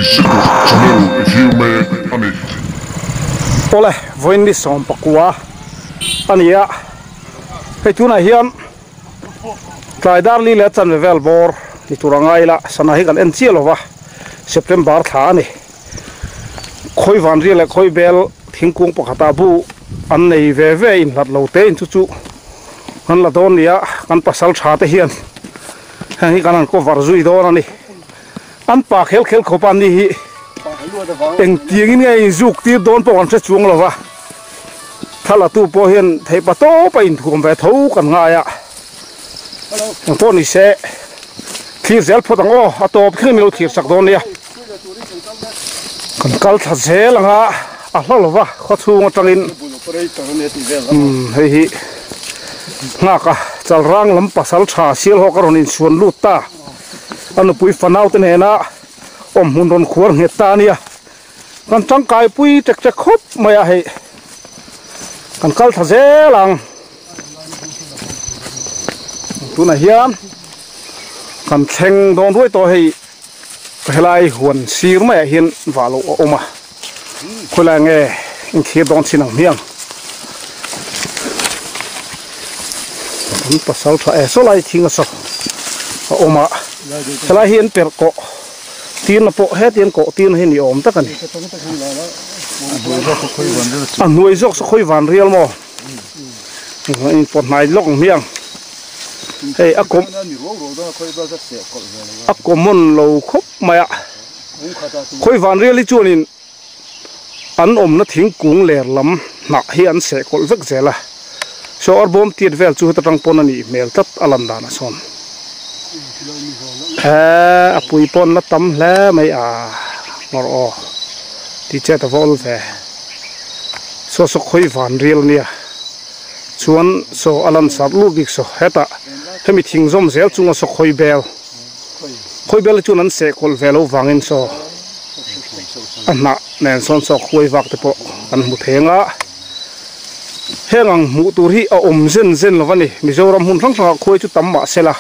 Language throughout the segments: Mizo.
Seekers channel i thlir mek a ni. Awle, vawiin ni 19 a ni a, hei tunah hian tlai dar li leh chanve vel bawr ni tur a ngai ila, sana hi kan en chiah lova, September thla a ni. Khawi vanria leh khawi bel thingkung pakhatah bu an nei ve ve inhlat lo te in chu chu kan la dawn nia, kan pasal tha te hian heng hi kan han cover zui dawn a ni. An pa khel khel khawp a ni hi engtiangin nge inzuk tir dawn pawh kan hre chuang lo va, thlalatu pawh hian theihpa tawp a inthuam ve tho kan ngai a, engpawh ni se thlir zel phawt ang aw, a tawp thleng in lo thlir sak dawn nia. Kan kal thla zel ang a, a hla lo va khaw chhung atangin umm hei hi nghak a chalrang lam pasal tha sialhawk a rawn insuan lut ta. A nupui fanau te nena awm hmun rawn khuar nghet ta a nia. Kan tangkai pui tek tek khawp mai a hei. Kan kal thla zel ang. Tunah hian kan thleng dawn ruai tawh hei helai huan sir maiah hian vah loh a awm a. Khawilai nge inthlir dawn chin ang hmiang. Kan pasal tha e saw lai thing a saw a awm a helai hi an perh kawh tirna pawh heti an kawh tirna hi ni awm tak a ni a hnuai zawk saw khawi van rial maw in pawt hnai lawk ang hmiang hei a kawm a common lo khawp mai a khawi van rial hi chuanin An awmna thingkung ler lam hnah hi an seh kawlh vek zel a, saw arbawm tiat vel chu heta tang pawn a nih hmel tlat a lan danah sawn. Eee a pui pawn la tam hle mai a ngawr aw tih chet a va awl ve. Saw saw khawi van rial ania chuan saw a lan sar lut bik saw hetah hemi thing zawm zel chunga saw khawi bel khawi bel hi chuan an seh kawlh ve lo vangin saw. A hnah nen sawn saw khuai vak te pawh kan hmu thei ang a, heng ang hmuh tur hi a awm zen zen lo a ni, Mizoram hmun hrang hrangah khuai chu tam mah se la,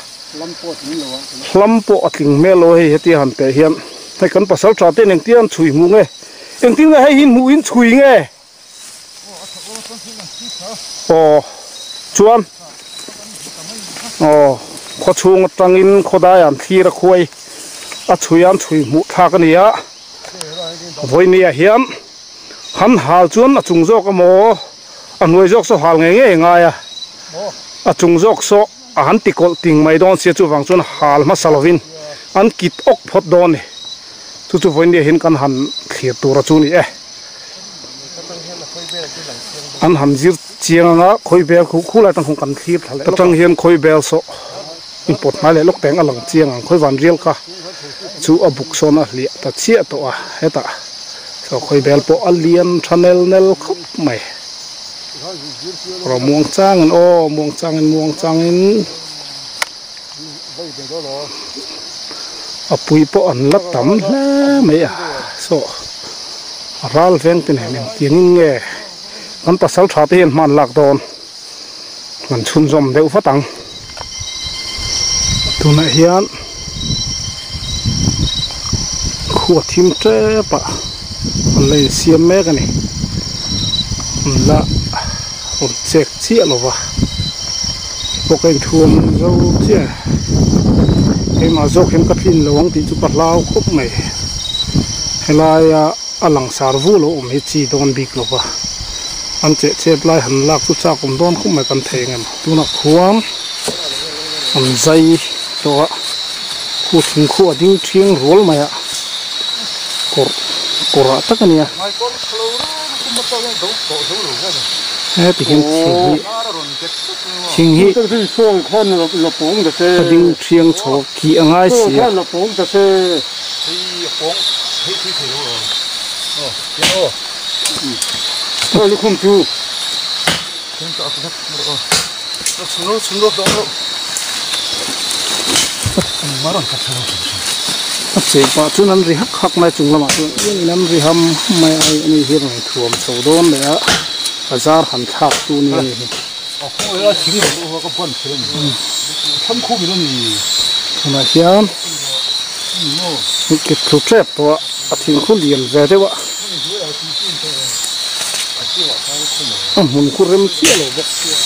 hlam pawh a tling hmel lo a hei hetia han teh hian hei kan pasal tha ten engtia an chhui hmuh nge, engtin nge hei hi hmuh in chhui nge? Aw chuan aw khaw chhung atangin khawdai an thlir a khuai a chhui an chhui hmuh thlak a ni a vawinia hian han hal chuan a chung zawk emaw a hnuai zawk saw hal ngei ngei a ngai a a chung zawk saw a han ti kawlh ting mai dawn sia chuvang chuan hal hmasa lovin an kit awk phawt dawn a ni chu chu vawinia hian kan han thlir tur a chu a ni e. An han zir chiang anga khawi bel khu khu lai atang khawn kan thlir thla leh atang hian khawi bel saw in pawt hnai leh lawk teng a lang chiang ang khawi van rial kha chu a buk sawn a hliah ta chiah tawh a hetah saw khawi bel pawh a lian tha nel nel khawp mai rawh muang changin aw muang changin muang changin a pui pawh an la tam hle mai a saw ral veng te nen engtiangin nge kan pasal tha te hian hman lak dawn kan chhunzawm deuh vat ang tunah hian khua thim tep ah an la insiam mek a ni an la rawn chek chiah lo va pawh ka inthuam zo chiah keimah zawk hian ka tlin lo ang tih chu ka hlau khawp mai helaia a langsar vu lo awm hi chi dawn bik lo va an cheh chet lai han lak chu chak awm dawn khawp mai kan thei ang em tunah khuan an zai tawh a khu thingkhu a ding thiang rual mai a kawr kawrah tak a nia. Heti hian thing hi thing hi a ding thiang chho khi a ngai si a. A cheng pah chuan an ri hak hak mai chung lamah chuan in an ri ham ham mai a hei ani hi rawn thuam chho dawn leh a bazar han thlak tu ni a ni hi. Tunah hian ke thlu tep tawh a. a thing khu lian ve deuh a a hmun khu rem chiah lo bawk sia.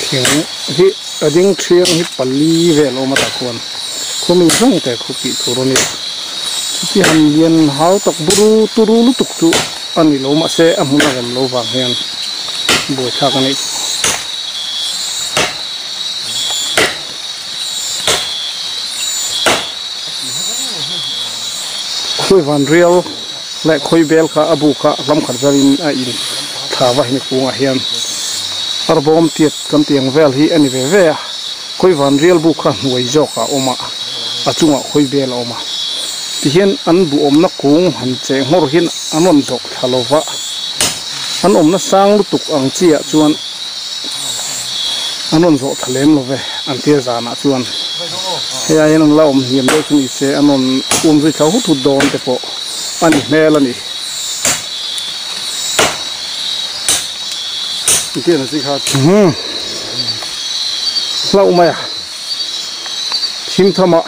Thing hi a ding thiang hi pali vel a awm a tah khuan khawmi zawng te khu tih tur a ni a chuti han lian hau tak buru turu lutuk chu a ni lo mahse a hmun a rem lo vang hian buaithlak a nih. Khawi van rial leh khawi bel kha a bu kha lam khat velin a in thla va hemi kungah hian arbawm tiat kan tih ang vel hi a ni ve ve a khawi van rial bu kha hnuai zawk ah a awm a a chungah khawi bel a awm a tihian an bu awmna kung han cheh nghawr hian an rawn zawh thla lo va an awmna sang lutuk ang chi ah chuan an rawn zawh thla lem lo ve an tir zanah chuan hei ah hian an la awm hniam deuh chu ni se an rawn um zui thla hut hut dawn te pawh a ni hmel a ni. Hlauh mai a thim tham ah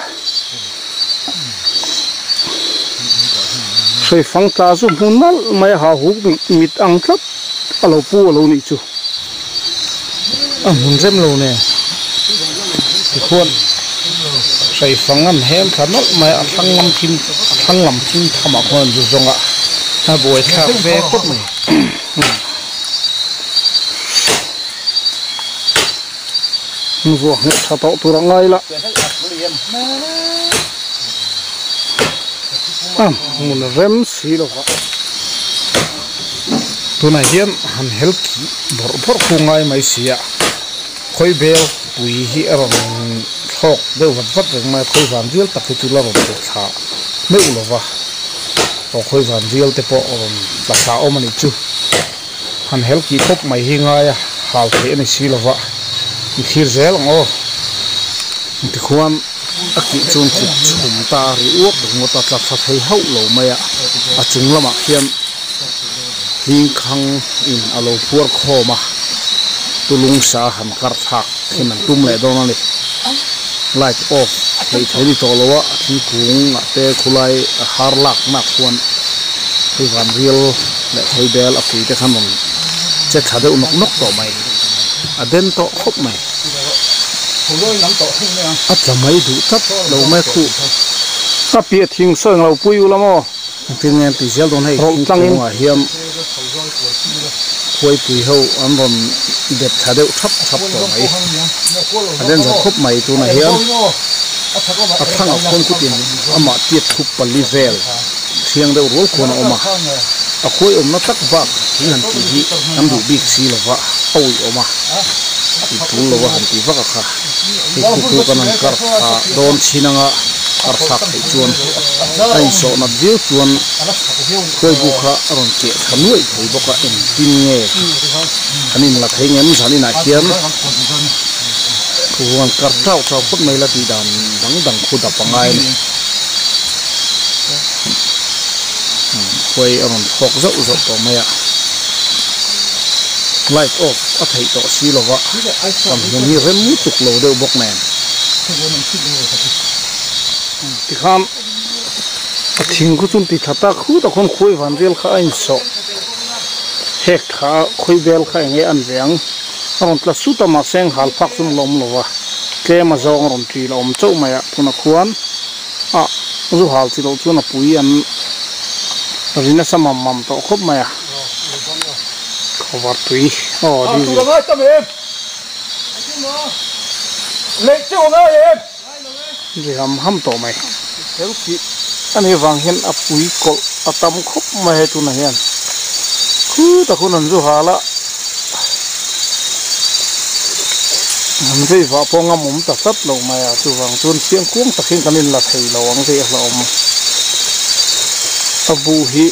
hrei fang tla chu hmu nalh mai a ha huk mit ang tlat a lo pu a lo nih chu. A hmun rem lo nen tikhuan hrei fang an hem thla nawlh mai a, a thlang lam thim a thlang lam thim tham ah khuan an zu zawng a, a buai thlak ve khawp mai. Vuak nghet tha tawh tur a ngai la a hmun rem si lo va tunah hian han hel khi bawrh bawrh khu ngai mai si a khawi bel pui hi a rawn thlawk deuh vat vat reng mai a khawi van rial tak hi chu la rawn tla thla meuh lo va aw khawi van rial te pawh a rawn tla thla awm a nih chu. Han hel kih khawp mai hi ngai a, hal theih a ni si lova, i thlir zel ang aw. Tikhuan a kih chuan kut chhum ta a ri uak ringawt a, tla thla thei hauh lo mai a, a chung lamah khian hling khang in a lo phuar khawm a, tulung sa han kar thlak thin an tum leh dawn a ni. Light off theih thei ni tawh lo a, a thingkung ah te khulai a har lak nak khuan hei van rial leh khawi bel a pui te khan rawn che thla deuh nawk nawk tawh mai a den tawh khawp mai a tla mai duh tlat lo mai khuh. A piah thing sawi ang lo pui ula maw? Engtin nge an tih zel dawn hei thingkungah hian khuaipui ho an rawn dep thla deuh thap thap tawh mai a den zawh khawp mai tunah hian a thlangah khuan kutin amah tiat thup pali vel thiang deuh rual khuan a awm a a khuai awmna tak bak thing han tih hi kan duh bik si lova a uih awm a tih tul lova han tih vak a kha hei khu khu kan han kar thla dawn chhin anga kar thlak theih chuan a insawh nat viau chuan khuai bu kha a rawn keh thla nuaih thei bawk a engtin nge an inla thei ngem zan inah hian huan kar tau tau phawt mai la tih dan dang dang khu dap a ngai a ni khuai a rawn thawk zauh zauh tawh mai a light off a theih tawh si lova kan hmun hi rem tuk lo deuh bawk nen. Tikhan a thing khu chuan ti tha tak khut a khawn khuai van rial kha a insawh hek tha a khawi bel kha eng nge an ve ang a rawn tla sut a mahse eng hal phak chu an la awm lo va tlem a zawng a rawn ṭil a awm chauh mai a tunah khuan ah zu hal chi loh chuan a pui an ri nasa mam mam tawh khawp mai a khawvar tui aw diesel. Ri ham ham tawh mai. Hel tih a nih vang hian a pui kawlh a tam khawp mai hei tunah hian khutah khuan an zu hal a an vei vah pawh ngam awm ta tlat lo mai a chuvang chuan chiang kuang tak hian kan inla thei lo ang tih a hlauhawm a bu hi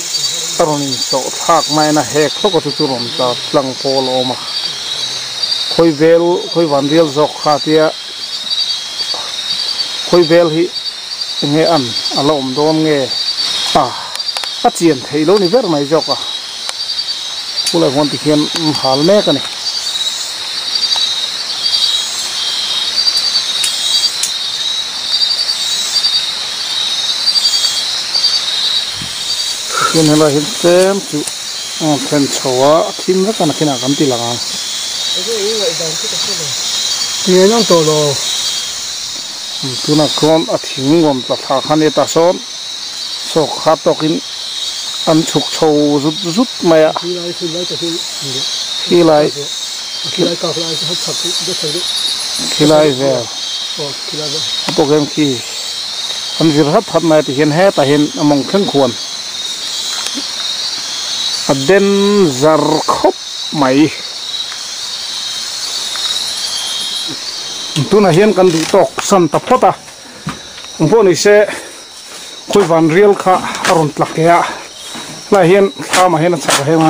a rawn insawh thlak mai a hek hlawk a chu chu rawn tla tlang pawl a awm a. Khawi vel khawi van rial zawk kha tia khawi vel hi enge an a la awm dawn nge a a chian theih lo ni ber mai zawk a khulai huan ti hian an hal mek a ni. Tin helai hi tlem chu a rawn thlen chho a, a thim vek a nakinah kan ti lang ang. Tunah chuan a thing rawn tla thla kha nia tah sawn saw kha tawkin an chhuk chho zut zut mai a. Khilai khilai vel a pawh khian khi an vir hat hat mai a ti hian hetah hian a mawng thleng khuan a den zar khawp mai. Tunah hian kan duh tawk san ta phawt a, ang pawh ni se khawi van rial kha a rawn tla ke a, helaiah hian thlamah hian a chhak ah hian a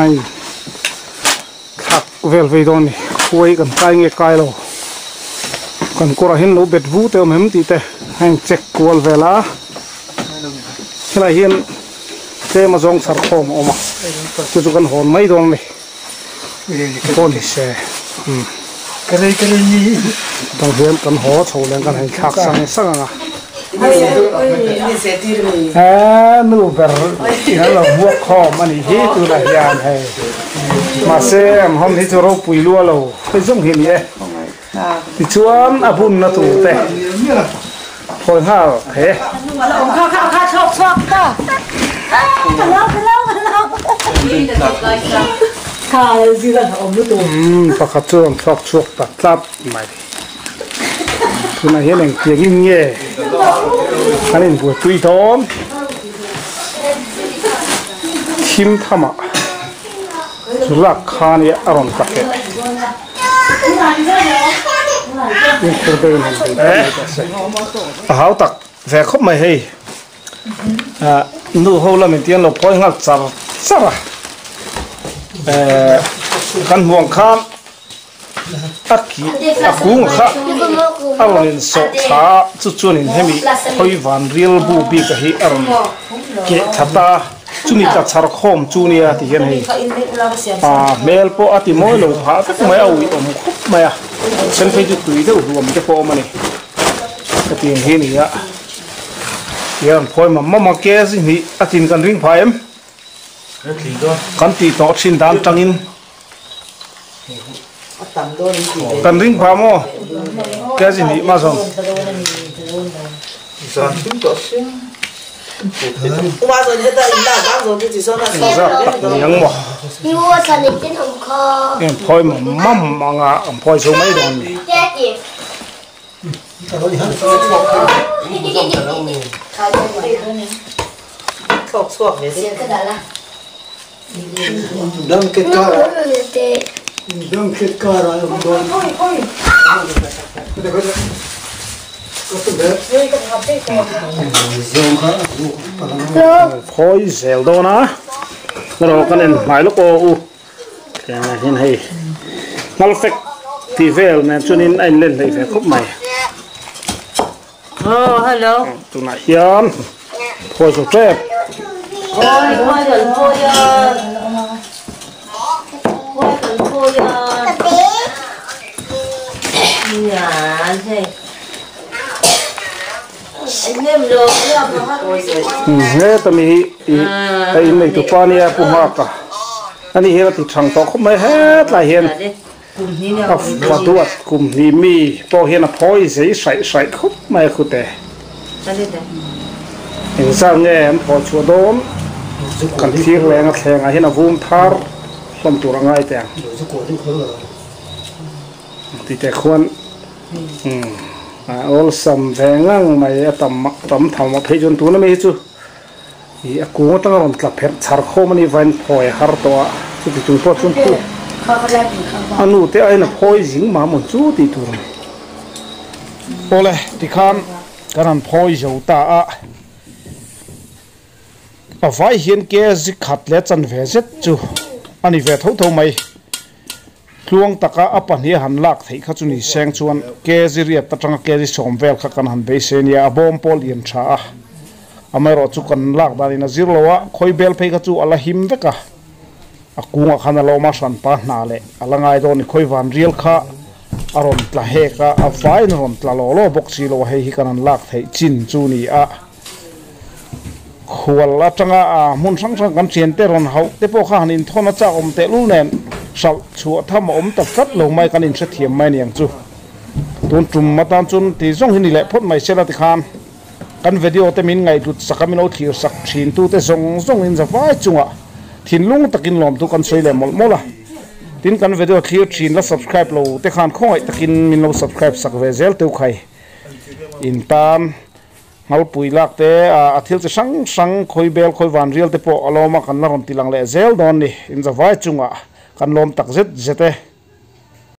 thlak vel vei dawn a ni, khuai kan kai nge kai lo, kan kawrah hian lo bet vu te awm em tih te a in check kual vel a, helaiah hian tlem a zawng chhar khawm a awm a, chu chu kan hawn mai dawn a ni. Pawh ni se tang hian kan haw chho leh kan han thlak sang sang ang a he nu ber in an lo hmuak khawm a nih hi tunah hian hei mahse an hawn hi chu ropui lua lo hei zawng hi a ni e tichuan a bunna tur te thawi nghal the. Umm pakhat chu rawn thlawk chhuak ta tlat mai. Tunah hian engtiang in nge an inbuaipui dawn? Thim thamah chu lak khan i a rawn tla keh. A hau tak ve khawp mai hei nu ho lamin tiang lo phawi nghal char char a kan hmuh ang khan a ki a kung kha a rawn in sawh thla a chu chuanin hemi khawi van rial bu bik a hi a rawn keh thla ta a. Chumi tla chhar khawm chu nia ti hian hei ah hmel pawh a ti mawi lo phah vek mai a uih awm khawp mai a then phei chu tui deuh hluam te pawh a awm a ni hetiang hi a ni a tihian an phawi mam mam a ke zihnih a tin kan ring phah em kan tih tawh thin dan tangin kan ring phah maw ke zihnih ma zawng. Engzat tak ni ang maw? Heng phawi mam mam anga an phawi zo mai dawn a ni. Khawi zel dawn a erawh kan en hnai lawk aw u tiangah hian hei ngal fek tih vel nen chuanin a inlen hleih ve khawp mai tunah hian khawi zo tep. Heta mi hi a innei tu pa nia Pu Nghaka ani hian a ti thang tawh khawp mai hetlai hian a fa duat kum hnih mi pawh hian a phawi zei hraih hraih khawp mai a khute engzat nge an phawi chhuah dawn kan thlir leng a thlengah hian a vum thar hlawm tur a ngai teh ang titeh khuan. A awlsam ve ngang mai a tam tam tham a phei chuan tuna mi hi chu ih a kung atanga rawn tla pherh chhar khawm a nih vain phawi a har tawh a chuti chung pawh chuan khu a nu te aiin a phawi zing mah mawn chu tih tur a ni. Awle tikhan kan han phawi zo ta a a vai hian ke zikhat leh chanve zet chu a ni ve tho tho mai. Tluang taka a pahnih a han lak theih kha chu ni seng chuan kg riat atanga kg sawm vel kha kan han beisei nia, a bawm pawh lian tha a, amaherawh chu kan lak danin a zir lo a, khawi bel phei kha chu a la him vek a, a kungah khan a la awm a, hranpa hna leh a la ngai dawn ni, khawi van rial kha a rawn tla hek a, a vaiin a rawn tla law law bawk si lo a, hei hi kan han lak theih chin chu ni a. Khual atanga a hmun hrang hrang kan thian te rawn hauh te pawh kha han inthawn a chak awm tehlul nen hralh chhuah tham a awm ta tlat lo mai kan inhrethiam mai aniang chu. Tun tum atan chuan ti zawng hi ni leh phawt mai sela tikhan kan video te min ngaihhlut sak a min lo thlir sak thin tu te zawng zawng in zavai chungah thinlung takin lawmthu kan sawi leh mawlh mawlh a. Tin kan video thlir thin la subscribe lo te khan khawngaih takin min lo subscribe sak ve zel teuh khai in tan. Ngalpui lak te, a thil chi hrang hrang khawi bel khawi van rial te pawh a lawm a, kan la rawn ti lang leh zel dawn ni. Inzavai chungah kan lawm tak zet zet e.